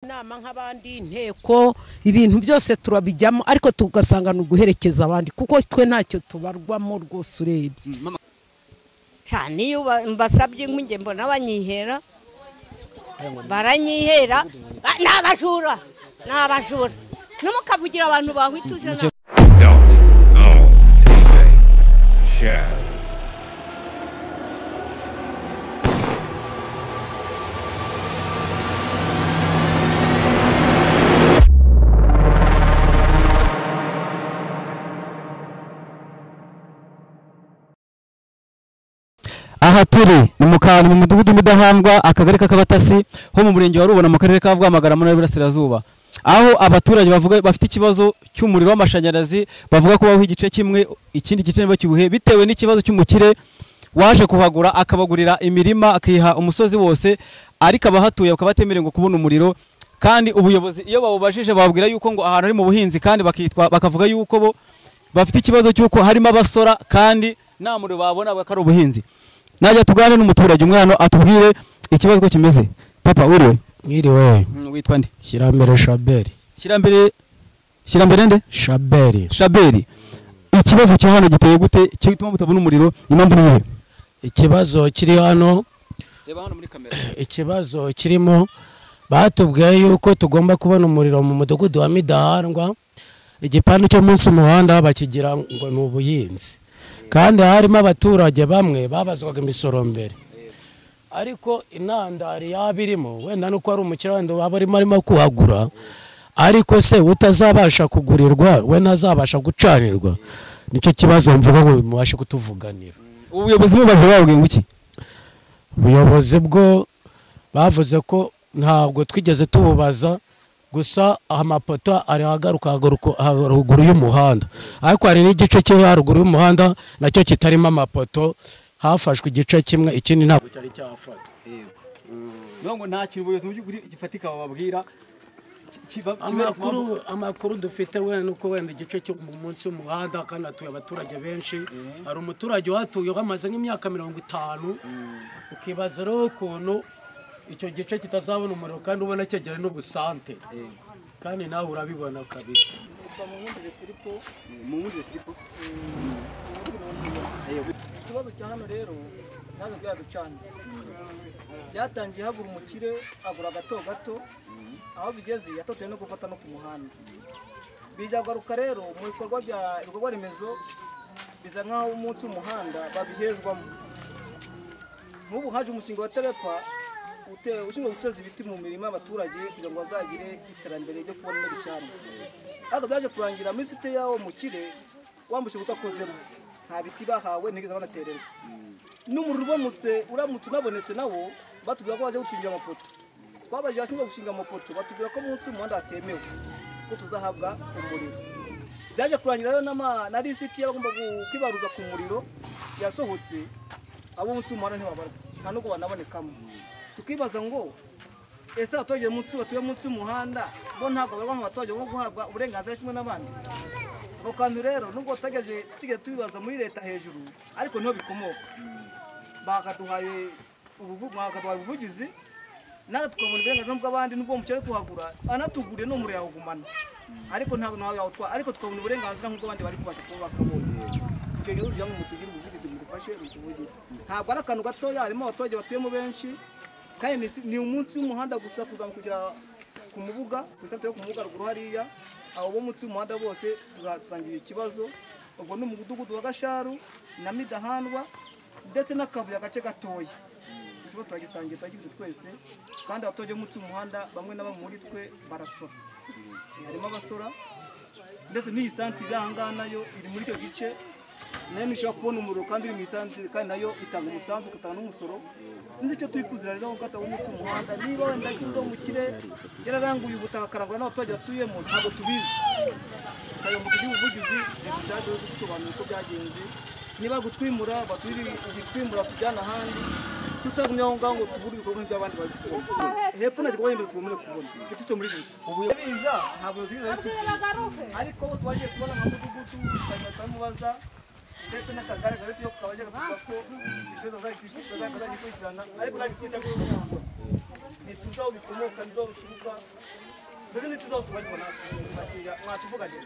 Inama nk'abandi, inteko, ibintu byose turabijyamo, ariko tugasanga ni uguherekeza abandi kuko twe ntacyo tubarwamo rwose urebye. Cyane iyo mbasabye inkunge mbona banyihera, baranyihera, n'abajura, n'abajura. Ntimukavugira abantu bahwituje. Aha turi ni mu mudugudu Mudahambwa, akagari k'Akabatasi ho mu murenge wa Rubona mu karere ka Rwamagana mu ntara y'Iburasirazuba, aho abaturage bavuga bafite ikibazo cy'umuriro w'amashanyarazi, bavuga ko baho igice kimwe ikindi gice ntibakibuhe bitewe n'ikibazo cy'umukire waje kuhagura akabagurira imirima akiha umusozi wose, ariko abahatuye bakaba batemerewe ngo kubona umuriro. Kandi ubuyobozi iyo babubajije bababwira yuko ngo ahantu ari mu buhinzi, kandi bakitwa bakavuga yuko bo bafite ikibazo cy'uko harimo abasora kandi nta muriro babona baka ari ubuhinzi. Najya tugane n'umuturage umwe hano atubwire ikibazo ko kimeze. Papa wiriwe? Mwiriwe. Witwa nde? Shyirambere Shaberi. Shyirambere, Shyirambere nde? Shaberi. Shaberi. Ikibazo cyo hano giteye gute gituma mutabona umuriro, impamvu ni iyihe? Ikibazo kiri hano, reba hano muri kamera. Ikibazo kirimo batubwiye yuko tugomba kubona umuriro mu mudugudu wa Midahandwa, igipande cyo munsi umuhanda bakigira ngo ni ubuhinzi, kandi harimo abaturage bamwe babazwaga imisoro mbere, ariko intandari yabirimo wenda nuko ari umukire wenda waba arimo kuhagura, ariko se utazabasha kugurirwa we ntazabasha gucanirwa. Nicyo kibazo mvuga ngo mubashe kutuvuganira. Ubuyobozi mubaje babwiye ngo iki? Ubuyobozi bwo bavuze ko ntabwo twigeze tububaza, gusa amapoto ari ahagaruka haruguru y'umuhanda, ariko hari n'igice cyo haruguru y'umuhanda nacyo kitarimo amapoto, hafashwe igice kimwe ikindi ntabwo cyari cyafatwa. Ngo nta kintu ubuyobozi mu by'ukuri gifatika bababwira. Amakuru dufite wenda nuko wenda igice cyo mu munsi w'umuhanda kandi hatuye abaturage benshi, hari umuturage uhatuye hamaze nk'imyaka 50, ukibaza rero ukuntu icyo gice kitazabona umuriro kandi ubona cyegere n'ubusante, kandi nawe urabibona kabisa. Ikibazo cya hano rero nazo byaraducanze, byatangiye hagura umukire agura gato gato, aho bigeze yatotoye no gufata no ku muhanda. Bijagaruka rero mu bikorwa bya ibikorwa remezo biza nkaho umunsi w'umuhanda babihezwamo. Nk'ubu haje umushinga wa Terepa ushinzwe guteza ibiti mu mirima y'abaturage kugira ngo bazagire iterambere ryo kubona n'ibicanwa, ariko byaje kurangira muri site yawo mukire wambushe utakozemo, nta biti bahawe ntigeze banatererwa. N'umuriro ubonetse uramutse unabonetse nawo batubwira ko baje gushinga amapoto. Twabaje abashinzwe gushinga amapoto batubwira ko munsi y'umuhanda hatemewe ko tuzahabwa umuriro. Byaje kurangira rero na lisiti y'abagomba kwibaruza ku muriro yasohotse, abo munsi y'umuhanda ntibabarwa nta nubwo banabonekamo. Tukibaza ngo ese abaturage munsi batuye munsi y'umuhanda bo ntabwo barwa nk'abaturage bo guhabwa uburenganzira kimwe n'abandi? Ako kantu rero nubwo tutageje tujye tubibaza muri leta hejuru, ariko niho bikomoka. Bakaduhaye ubuvugizi natwe tukabona uburenganzira bw'abandi, nubwo umukire kuhagura anatuguriye n'umuriro yawugumana, ariko ntabwo nawe yawutwara, ariko tukabona uburenganzira nk'ubwo abandi bari kubasha kuba bakabonye. Icyo gihe kugira ngo mutugire ubuvugizi mudufashe mutuvugire. Ntabwo ari akantu gatoya, harimo abaturage batuyemo benshi, kandi ni umunsi w'umuhanda gusa kuzamuka kugera ku Mubuga, ku isantere yo ku Mubuga ruguru hariya, abo bo munsi y'umuhanda bose tusangiye ikibazo. Ubwo ni umudugudu wa Gasharu na Midahandwa ndetse n'Akabuye agace gatoya. Ikibazo turagisangiye turagifite twese, kandi abaturage bo munsi y'umuhanda bamwe na bamwe muri twe barasora, harimo abasora, ndetse n'iyi santire aha ngaha nayo iri muri icyo gice, nayo ntishobora kubona umuriro kandi iri mu isantere, kandi nayo itanga umusanzu igatanga n'umusoro. Sinzi icyo turi kuzira rero gukata umunsi w'umuhanda, niba wenda kizo mukire yararanguye ubutaka akarangura n'abaturage batuyemo ntabwo tubizi. Kayo mutugire ubuvugizi byaje gusobanura uko byagenze, niba gutwimura batwiri gutwimura tujyana ahandi, tutagumye aho ngaho ngo tubure ibikorwa by'abandi babikora. Hepfo nta gikorwa remezo tubone kubona bitutse muri leta ubuyobozi ntabwo ziza bitubwira, ariko twaje kubona nka mudugudu tukamubaza ndetse n'akagare gafite yo kabaje kuvuga ko ikibazo zagikurikirana, ariko nta gikurikirana. Ntituzi aho bikomoka, ntizo bituruka. Mbese ntituzaho tubarizwa natwe mwatuvuganira.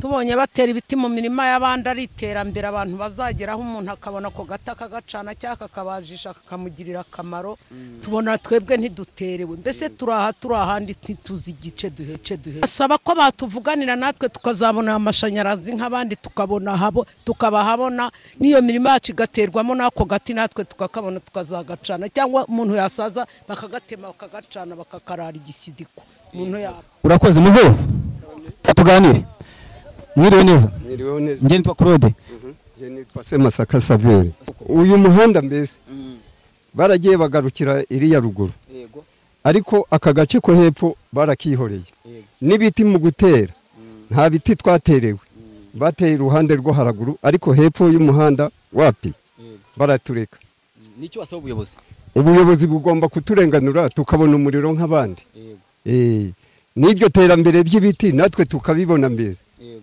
Tubonye batera ibiti mu mirima y'abandi ari iterambere abantu bazageraho, umuntu akabona ako gata akagacana cyangwa akakabajisha kakamugirira akamaro. Tubona twebwe ntiduterewe, mbese turaha turi ahandi ntituzi igice duhece duhe. Asaba ko batuvuganira natwe tukazabona amashanyarazi nk'abandi, tukabona habo tukabahabona, n'iyo mirima yacu igaterwamo n'ako gati natwe tukakabona tukazagacana, cyangwa umuntu yasaza bakagatema bakagacana bakakarara igisidiko umuntu yaba. Urakoze muzehe, tuganire. Mwiriwe neza. Mwiriwe neza. Njye nitwa Claude. Njye nitwa Semasaka Saveri. Uyu muhanda mbese baragiye bagarukira iriya ruguru. Yego. Ariko aka gace ko hepfo barakihoreye. N'ibiti mu gutera nta biti twaterewe. Bateye iruhande rwo haraguru ariko hepfo y'umuhanda wapi baratureka. Nicyo wasaba ubuyobozi? Ubuyobozi bugomba kuturenganura tukabona umuriro nk'abandi. Yego. N'iryo terambere ry'ibiti natwe tukabibona mbese. Yego.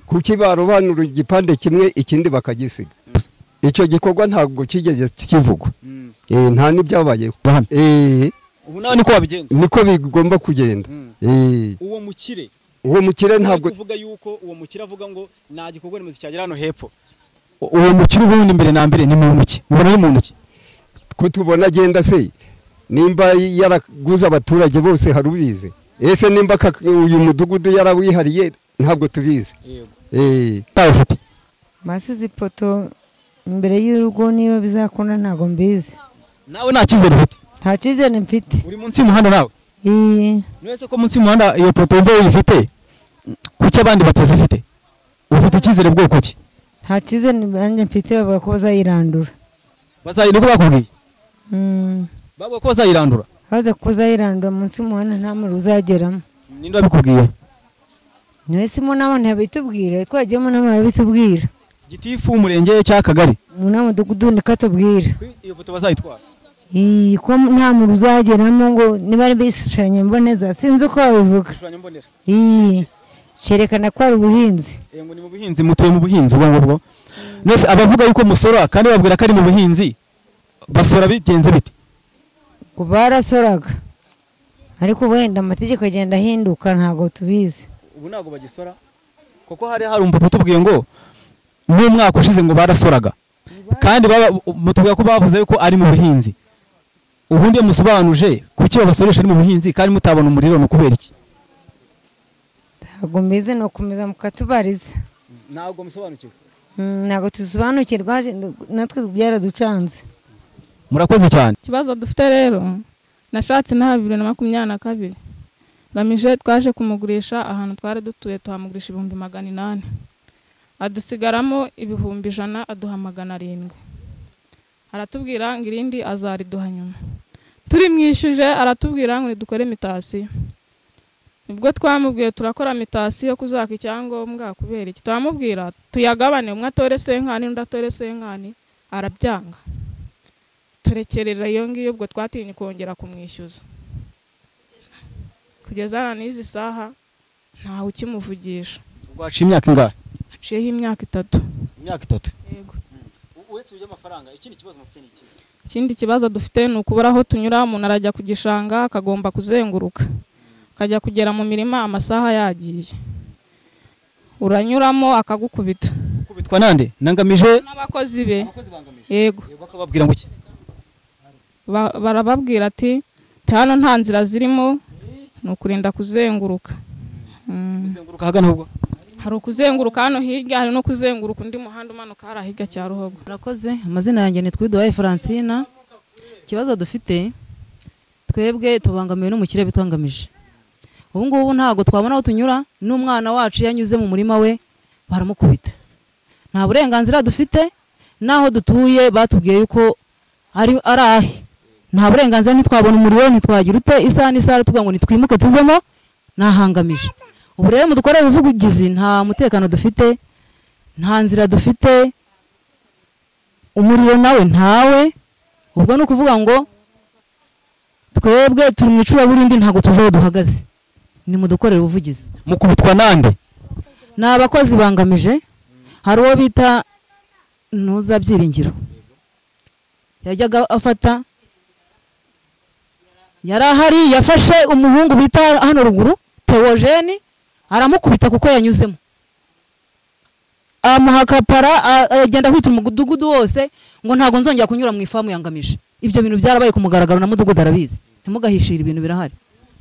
Kuki barobanura igipande kimwe ikindi bakagisiga? Icyo gikorwa ntabwo kigeze kivugwa. Nta n'ibyabayeho. Ubu nawe niko wabigenza? Niko bigomba kugenda. Uwo mukire, uwo mukire ntabwo kuvuga yuko uwo mukire avuga ngo nta gikorwa remezo cyagera hano hepfo. Uwo mukire ubundi mbere na mbere ni muntu ki? Ubona ari muntu ki? Ko tubona agenda se nimba yaraguze abaturage bose harubize. Ese nimba uyu mudugudu yarawihariye ntabwo tubizi. Yego. Basize ipoto imbere y'urugo, niba bizakunda ntabwo mbizi. Nawe nta cyizere ufite? Nta cyizere mfite. Uri munsi y'umuhanda nawe? Mwese ko munsi y'umuhanda iyo poto wumva uyifite, kuki abandi batazifite? Ufite icyizere bwoko ki? Nta cyizere nanjye mfite, bavuga ko bazayirandura. Bazayirandura bakubwiye? Bavuga ko bazayirandura? Bavuga ko bazayirandura munsi y'umuhanda nta muriro uzageramo. Ninde wabikubwiye? Mwese mu nama ntibitubwira, twagiye mu nama barabitubwira. Gitifu umurenge cy'akagari? Mu nama mudugudu nikatubwira. Iyo poto bazayitwara? Ko nta muriro uzageramo ngo niba ari ibishushanyo mboneza sinzi uko babivuga. Ibishushanyo mbonera? Cyerekana ko ari ubuhinzi. Ngo ni mu buhinzi, mutuye mu buhinzi ubwo ngubwo. Nese abavuga yuko musora kandi babwira ko ari mu buhinzi, basora bigenze bite? Ngo barasoraga, ariko wenda amategeko agenda ahinduka ntabwo tubizi. Ubu ntabwo bagisora kuko hari umupapa utubwiye ngo n'umwaka ushize ngo barasoraga, kandi mutubwira ko bavuze yuko ari mu buhinzi. Ubundi musobanuje kuki babasoresha ari mu buhinzi kandi mutabona umuriro ni kubera iki? Ntabwo mbizi, no kumeza mukatubariza. Ntabwo musobanukiwe? Ntabwo tusobanukirwa, natwe byaraducanze. Murakoze cyane. Ikibazo dufite rero, nashatse na 2022 Ngamije twaje kumugurisha ahantu twari dutuye, tuhamugurisha 800,000, adusigaramo 100,000, aduha 700. Aratubwira ngo irindi azariduha nyuma. Turimwishyuje aratubwira ngo dukore mitasiyo. Nibwo twamubwiye turakora mitasiyo kuzaka icyangombwa kubera iki? Turamubwira tuyagabane, umwe atore senkani undi atore senkani, arabyanga. Turekerera iyo ngiyo, ubwo twatinye kongera kumwishyuza. Kugeza n'izi saha ntawe ukimuvugisha. Ubwo haciye imyaka ingahe? Haciyeho imyaka 3. Imyaka 3? Yego. Uretse iby'amafaranga, ikindi kibazo mufite ni iki? Ikindi kibazo dufite ni ukubura aho tunyura, umuntu arajya ku gishanga akagomba kuzenguruka, akajya kugera mu mirima amasaha yagiye. Uranyuramo akagukubita. Kubitwa nande? Nangamije n'abakozi be. Abakozi bangamije. Yego. Bakababwira ngo iki? Barababwira ati hano nta nzira zirimo, ni ukurinda kuzenguruka. Kuzenguruka hagana ubwo? Hari ukuzenguruka hano hirya, hari no kuzenguruka undi muhanda umanuka hari hirya cya Ruhogo. Murakoze, amazina yanjye ni Twiduhaye Francina. Ikibazo dufite twebwe tubangamiwe n'umukire bitangamije. Ubu ngubu ntago twabona aho tunyura, n'umwana wacu yanyuze mu murima we baramukubita. Nta burenganzira dufite, naho dutuye batubwiye yuko ari ahe. Nta burenganzira, ntitwabona umuriro, ntitwagira ute, isaha n'isaha tuvuga ngo nitwimuke tuvemo, nahangamije. Ubu rero mudukore ubuvugizi, nta mutekano dufite, nta nzira dufite, umuriro nawe ntawe. Ubwo ni ukuvuga ngo twebwe turi mu icuraburindi, ntago tuzi aho duhagaze. Ni mudukorere ubuvugizi. Mukubitwa nande? Ni abakozi bangamije. Hari uwo bita Ntuza Byiringiro yajyaga afata, yarahari, yafashe umuhungu bita hano ruguru Theogene aramukubita kuko yanyuzemo, amuha kapara, agenda ahwita umudugudu wose ngo ntago nzongera kunyura mu ifamu yangamije. Ibyo bintu byarabaye ku mugaragaro na mudugudu arabizi, ntimugahishira ibintu birahari.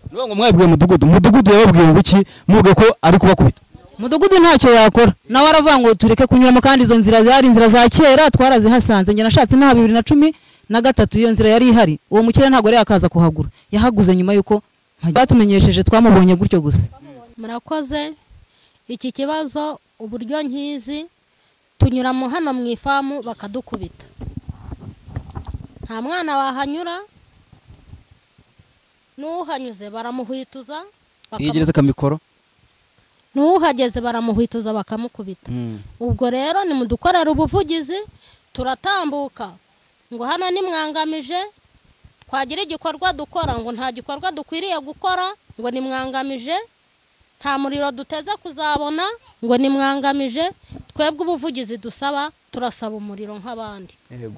Nuvuga ngo mwabwiye mudugudu, mudugudu yababwiye ngo iki? Mubwiye ko ari kubakubita. Mudugudu ntacyo yakora, nawe aravuga ngo tureke kunyuramo, kandi izo nzira zari inzira za kera twarazihasanze. Njye nashatse inaha 2013, iyo nzira yari ihari. Uwo mukire ntabwo yari yakaza kuhagura, yahaguze nyuma yuko batumenyesheje, twamubonye gutyo gusa. Murakoze. Iki kibazo uburyo nkizi, tunyura mu hano mu ifamu bakadukubita, nta mwana wahanyura, n'uhanyuze baramuhwituza, Yegereza akamikoro. N'uhageze baramuhwituza bakamukubita. Ubwo rero nimudukorera ubuvugizi, turatambuka ngo hano nimwangamije, twagira igikorwa dukora ngo nta gikorwa dukwiriye gukora, ngo nimwangamije, nta muriro duteze kuzabona, ngo nimwangamije. Twebwe ubuvugizi dusaba, turasaba umuriro nk'abandi. Yego.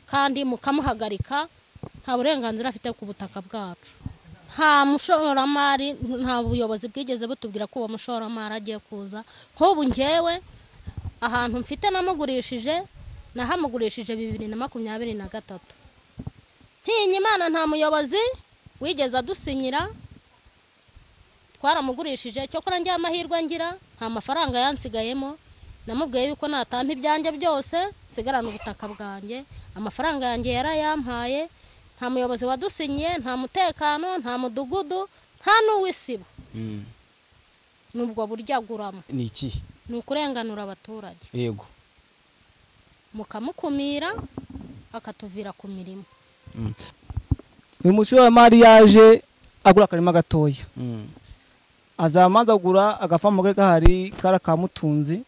Kandi mukamuhagarika, nta burenganzira afite ku butaka bwacu. Nta mushoramari, nta buyobozi bwigeze butubwira ko uwo mushoramari agiye kuza. Nk'ubu njyewe ahantu mfite namugurishije, nahamugurishije 2023. Ntinya Imana, nta muyobozi wigeze adusinyira, twaramugurishije. Cyokora njye amahirwe ngira, nta mafaranga yansigayemo, namubwiye yuko natampa ibyanjye byose nsigarana ubutaka bwanjye, amafaranga yanjye yarayampaye. Nta muyobozi wadusinyiye, nta mutekano, nta mudugudu, nta n'uwisibo. Nubwo buryo aguramo Ni iki? Ni ukurenganura abaturage. Yego. Mukamukumira akatuvira ku mirimo. Uyu mushoramari yaje agura akarima gatoya, azamanza agura agafamu kari gahari kari ka Mutunzi,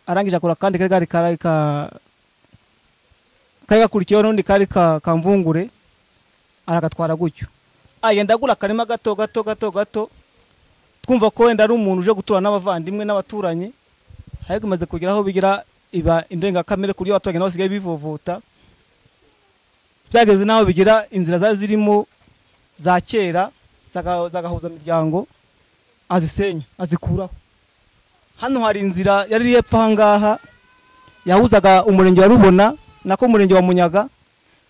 arangije akora kandi kari gahari kari ka kari gakurikiyeho n'undi kari ka Kamvungure, aragatwara gutyo. Agenda agura akarima gato gato gato gato, twumva ko wenda ari umuntu uje gutura n'abavandimwe n'abaturanyi, ariko imaze kugera aho bigira iba indengakamere ku buryo abaturage nabo basigaye bivovota. Byageze naho bigira inzira zari zirimo za kera zagahuza imiryango, azisenya azikuraho. Hano hari inzira yari iri hepfo aha ngaha yahuzaga umurenge wa Rubona nako umurenge wa Munyaga,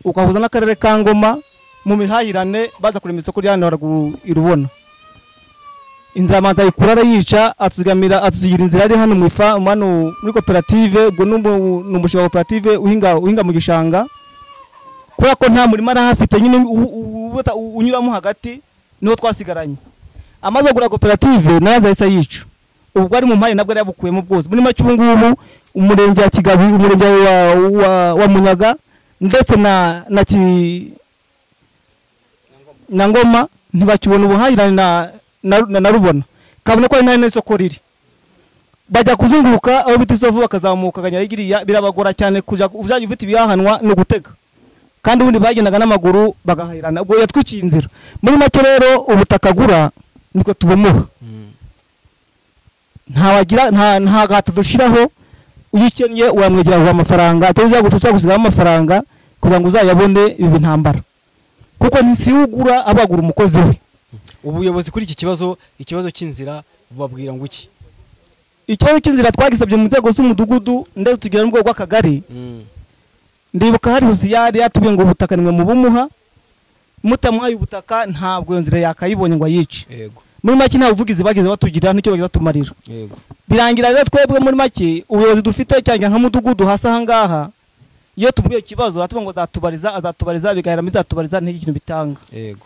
ugahuza n'akarere ka Ngoma mu mihahirane, baza kurema isoko rya hano haruguru i Rubona. Inzira manza ayikura arayica, atuzigamira, atuzigira inzira ari hano mu ifa hano muri koperative. Ubwo ni umushinga wa koperative uhinga mu gishanga, kubera ko nta murima arahafite nyine unyuramo hagati, niho twasigaranye. Amaze kugura koperative nayo ahise ayica, ubwo ari mu mpare nabwo yari yabukuyemo bwose. Muri make ubu ngubu umurenge wa Kigabi, umurenge wa Munyaga ndetse na na Ngoma ntibakibona ubuhahirane na Rubona, kabone ko ari nta n'isoko riri. Bajya kuzunguruka aho bita isovu bakazamuka Kanyarigiriya, birabagora cyane kuja uzajya ufite ibihahanwa no gutega, kandi ubundi bagendaga n'amaguru bagahahirana. Ubwo yatwiciye inzira. Muri make rero ubutaka agura nitwe tubumuha, ntawagira nta gahato dushiraho. Iyo ukennye uramwegera aguha amafaranga, cyangwa uzaguca gusigamo amafaranga kugira ngo uzayabone, ibi ntambara, kuko ntisiwugura abagura umukozi we. Ubuyobozi kuri iki kibazo, ikibazo cy'inzira bubabwira ngo iki? Ikibazo cy'inzira twagisabye mu nzego z'umudugudu ndetse tugira n'urwego rw'akagari. Ndibuka hari sosiyali yatubwiye ngo ubutaka nimwe mubumuha, mutamuhaye ubutaka ntabwo iyo nzira yakayibonye ngo ayice. Yego. Muri make nta buvugizi bageze batugira, nicyo bageze batumarira. Yego. Birangira rero twebwe muri make ubuyobozi dufite cyane nka mudugudu hasi aha ngaha, iyo tubwiye ikibazo aratubwira ngo azatubariza, azatubariza, bigahera bizatubariza, ntigire ikintu bitanga. Yego.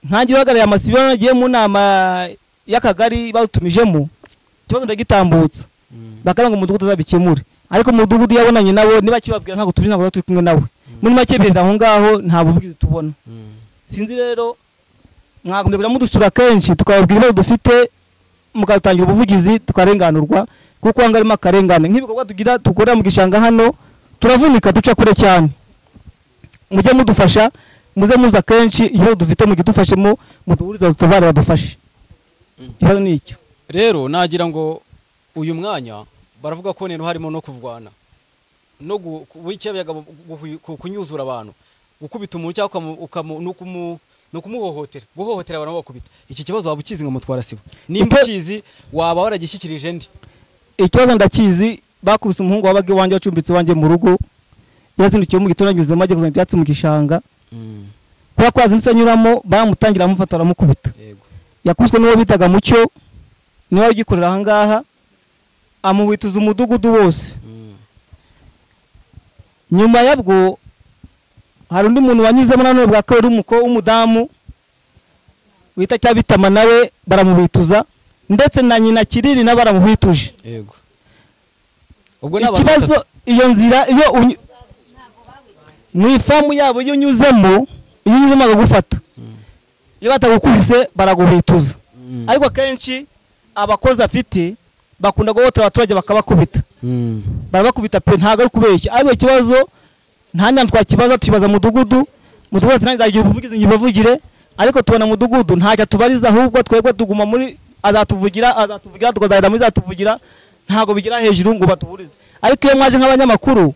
Nkanjye uhagarariye amasibo nagiye mu nama y'akagari badutumijemo, ikibazo ndagitambutsa, bakavuga ngo umudugudu azabikemure, ariko umudugudu yabonanye nabo niba kibabwira ntabwo tubizi, ntabwo turi kumwe nawe. Muri make birenda aho ngaho nta buvugizi tubona. Sinzi rero mwagombye kujya mudusura kenshi tukababwira ibibazo dufite, mukadutangira ubuvugizi tukarenganurwa, kuko hano harimo akarengane. Nk'ibikorwa tugira dukorera mu gishanga hano turavunika, duca kure cyane. Mujye mudufasha, muze muza kenshi, ibibazo dufite mugidufashemo, muduhurize dutabare badufashe. Ibibazo ni icyo. Rero nagira ngo uyu mwanya baravuga ko neno harimo no kuvwana. no kunyuzura abantu, gukubita umuntu cyangwa no kumuhohotera, guhohotera abantu bakubita. Iki kibazo waba ukizi nka mutwara sibo? Nimba ukizi waba waragishyikirije ndi? Ikibazo ndakizi, bakubise umuhungu wabaga iwanjye acumbitse iwanjye mu rugo, yazindukiye mu gitondo anyuzemo ajya kuzana ibyatsi mu gishanga. Kubera ko yazindutse anyuramo baramutangira baramufata baramukubita. Yakubiswe n'uwo bitaga Mucyo, niwe ugikorera aha ngaha, amuwituza umudugudu wose. Nyuma yabwo hari undi muntu wanyuzemo nanone bwa kabiri w'umudamu wita Cyabitama, nawe baramubituza, ndetse na nyina Kiriri na baramuhituje. Yego. Ubwo ikibazo iyo nzira iyo mu ifamu yabo iyo unyuzemo, iyo unyuzemo bagufata, iyo batagukubise baraguhituza. Ariko akenshi abakozi afite bakunda guhotera abaturage bakabakubita. Barabakubita pe, ntago ari kubeshya. Ariko ikibazo nta nta twakibaza, tukibaza mudugudu, mudugudu ntazagira ubuvugizi ngo ibavugire, ariko tubona mudugudu ntajya tubariza, ahubwo twebwe tuguma muri azatuvugira, azatuvugira, tukazahera muri azatuvugira, ntago bigira hejuru ngo batuhurize. Ariko iyo mwaje nk'abanyamakuru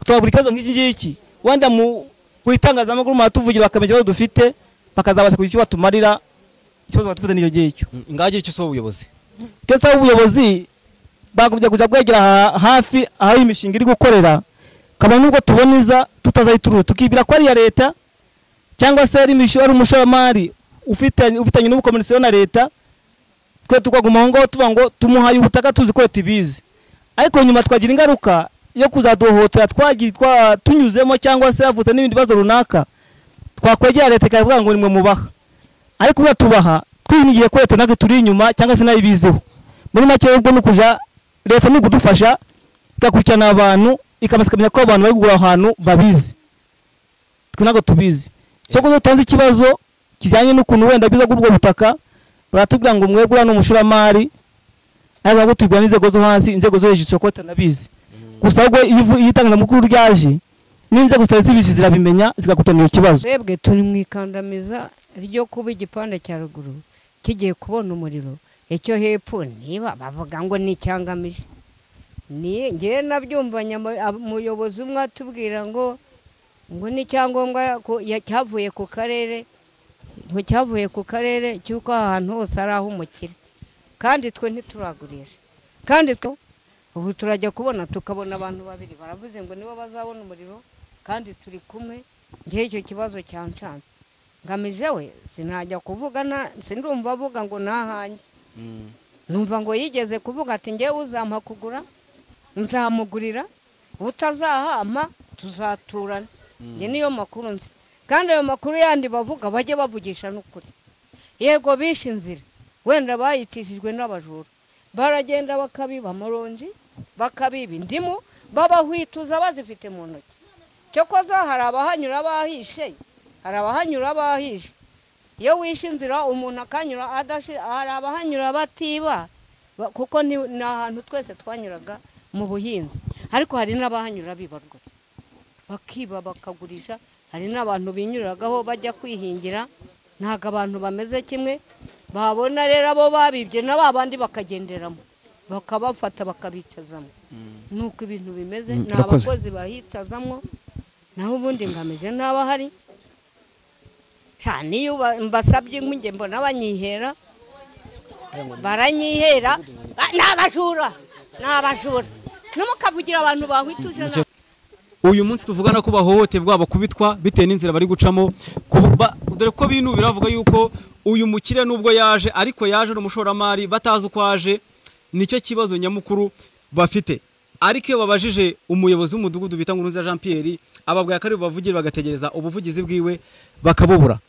twabura ikibazo nk'iki ngiki, wenda mu itangazamakuru muratuvugira bakamenya ikibazo dufite, bakazabasha kugira icyo batumarira, ikibazo dufite n'icyo ngicyo. Ngagira icyo usaba ubuyobozi. Icyo usaba ubuyobozi, bagombye kujya bwegera hafi aho imishinga iri gukorera, kabone nubwo tuboniza tutazayiturura, tukibira ko ari iya leta cyangwa se ari umushoramari ufitanye n'ubukomunisiyo na leta, twe tukaguma aho ngaho tuvuga ngo tumuhaye ubutaka tuzi ko leta ibizi. Ariko nyuma twagira ingaruka yo kuzaduhohotera tunyuzemo cyangwa se havutse n'ibindi bibazo runaka, twakwegera leta ikavuga ngo nimwe mubaha. Ariko ubu tubaha twinigiye ko leta natwe turi inyuma cyangwa se nayo ibiziho. Muri make ubwo ni ukuja leta ni ukudufasha igakurikirana abantu, ikamenya ko abantu bari kugura ahantu babizi, twe ntabwo tubizi. Cyo utanze ikibazo kijyanye n'ukuntu wenda biza kuri ubwo butaka, baratubwira ngo mwebwe uriya ni umushoramari, ariko ntabwo tubibwira n'inzego zo hasi, inzego zo hejuru ko batanabizi. Gusa ahubwo iyo itangazamakuru ryaje n'inzego zitari zibizi zirabimenya zigakutanira ikibazo. Twebwe turi mu ikandamiza ryo kuba igipande cya ruguru kigiye kubona umuriro, icyo hepfo niba bavuga ngo ni icyangamije. Ni ngewe nabyumvanye umuyobozi umwe atubwira ngo ni icyangombwa cyavuye ku karere, ngo cyavuye ku karere cy'uko ahantu hose ari ah'umukire, kandi twe ntituragurisha. Kandi twe ubu turajya kubona tukabona abantu babiri baravuze ngo nibo bazabona umuriro kandi turi kumwe. Ngewe icyo kibazo cyancanze ngamije we sinajya kuvuga, sindumva avuga ngo nahanjye. Numva ngo yigeze kuvuga ati ngewe uzampa kugura nzamugurira, utazahama tuzaturana. Nge niyo makuru nzi, kandi ayo makuru yandi bavuga bajye bavugisha n'ukuri. Yego bishe inzira wenda bayitishijwe n'abajura, baragenda bakabiba amaronji, bakabiba indimu, babahwituza bazifite mu ntoki. Cyokoza hari abahanyura bahishe, hari abahanyura bahishe. Iyo wishe inzira umuntu akanyura adashi, hari abahanyura batiba, kuko ni ahantu twese twanyuraga mu buhinzi. Ariko hari n'abahanyura biba rwose, bakiba bakagurisha. Hari n'abantu binyuragaho bajya kwihingira, ntago abantu bameze kimwe. Babona rero abo babibye na babandi bakagenderamo, bakabafata bakabicazamo. Nuko ibintu bimeze, ni abakozi bahicazamo, naho ubundi ngamije ntaba hari. Cyane iyo mbasabye inkwi nge mbona banyihera, baranyihera, n'abajura, n'abajura. Ntimukavugira abantu bahwituje. Uyu munsi tuvugana ko bahohoterwa bakubitwa bitewe n'inzira bari gucamo, dore ko binubira bavuga yuko uyu mukire nubwo yaje ariko yaje n'umushoramari batazi uko aje, nicyo kibazo nyamukuru bafite. Ariko iyo babajije umuyobozi w'umudugudu bita Nkurunziza Jean Pierre, ababwira ko ari bubavugire bagategereza ubuvugizi bwiwe bakabubura.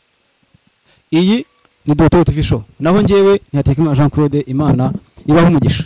Iyi ni Dr. TV Show, naho njyewe Ntihatekimana Jean Claude, Imana ibahe umugisha.